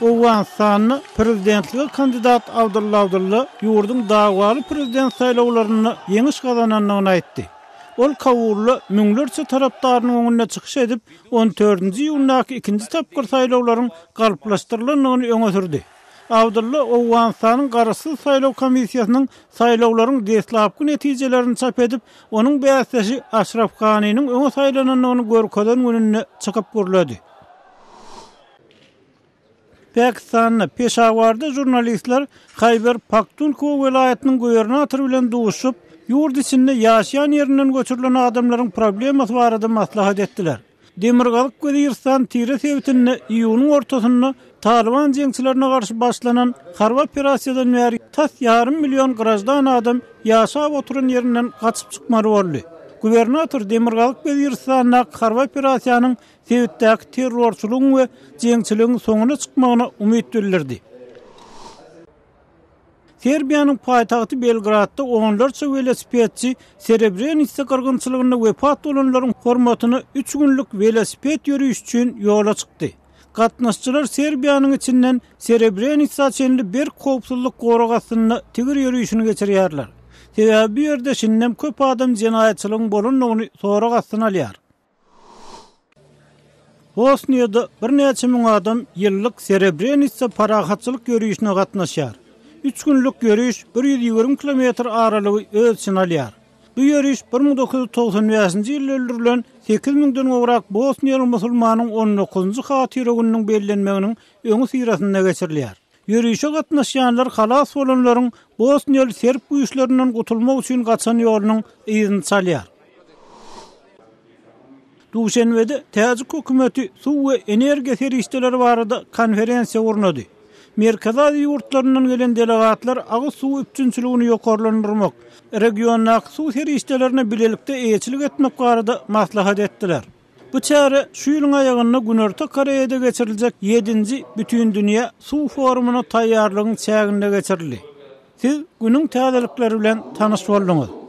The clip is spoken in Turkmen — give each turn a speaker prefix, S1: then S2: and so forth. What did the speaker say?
S1: Owganystanda prezidentlige kandidat Abdylla Abdylla ýurduň dawaly prezident saýlawlarynda ýeňiş gazanandygyny aýtdy. Ol Kabulda müňlerçe tarapdarynyň öňünde çykyş edip, on dördünji iýundaky ikinji tapgyr saýlawlaryň galplaşdyrylandygyny öňe sürdi. Abdylla Owganystanyň Garaşsyz saýlaw komissiýasynyň saýlawlaryň deslapky netijelerini çap edip, onuň bäsdeşi Aşraf Ganiniň öňe saýlanandygyny görkezen gününde çykyp gürledi. Pakistanda, Peşawarda žurnalistler Haýber Paktunhwa welaýatynyň gubernatory bilen duşuşyp, ýurt içinde ýaşaýan ýerinden göçürilen adamlaryň problemasy barada maslahat etdiler. Demirgazyk Weziristan Tire sebitinde iýunyň ortasynda Talyban jeňçilerine garşy başlanan harby operasiýadan bäri tas ýarym million graždan adam ýaşap oturan ýerinden gaçyp çykmaly boldy. Gubernator Demirgazyk Weziristandaky harby operasiýanyň sebitdäki terrorçylygyň we jeňçiligiň soňuna çykmagyna umyt bildirdi. Serbiýanyň paýtagty Belgradda onlarça welosipedçi Srebrenitsa gyrgynçylygynda wepat bolanlaryň hormatyna üç günlük welosiped ýörişi üçin ýola çykdy. Gatnaşyjylar Serbiýanyň içinden Srebrenitsa çenli berk howpsuzlyk gorag astynda tigir ýörişini geçirýärler. Sebäbi bu ýerde şindem köp adam jenaýatçylygyň bolandygyny sorag astyna alýar. Bosniýada birnäçe müň adam ýyllyk Serebrenitsa parahatçylyk ýörişine gatnaşýar. Üç günlük ýöriş 120 kilometr aralygy öz içine alýar. Bu ýöriş 1995-nji ýylda öldürilen sekiz müňden gowrak bosniýaly musulmanyň on dokuzynjy hatyra gününiň bellenmeginiň öňüsyrasynda geçirilýär. Ýörişe gatnaşýanlar halas bolanlaryň bosniýaly serb güýçlerinden gutulmak üçin gaçan ýolunyň yzyny çalýar. Duşenbede täjik hökümeti suw we energiýa serişdeleri barada konferensiýa gurnady. Merkezi Aziýa ýurtlaryndan gelen delegatlar agyz suwy üpjünçiligini ýokarlandyrmak, regiondaky suw serişdelerine bilelikde eýeçilik etmek barada maslahat etdiler. Bu çäre şu ýylyň aýagynda Günorta Koreýada geçiriljek ýedinji Bütindünýä suw forumyna taýýarlygyň çäginde geçirildi. Siz günüň täzelikleri bilen tanyş bolduňyz.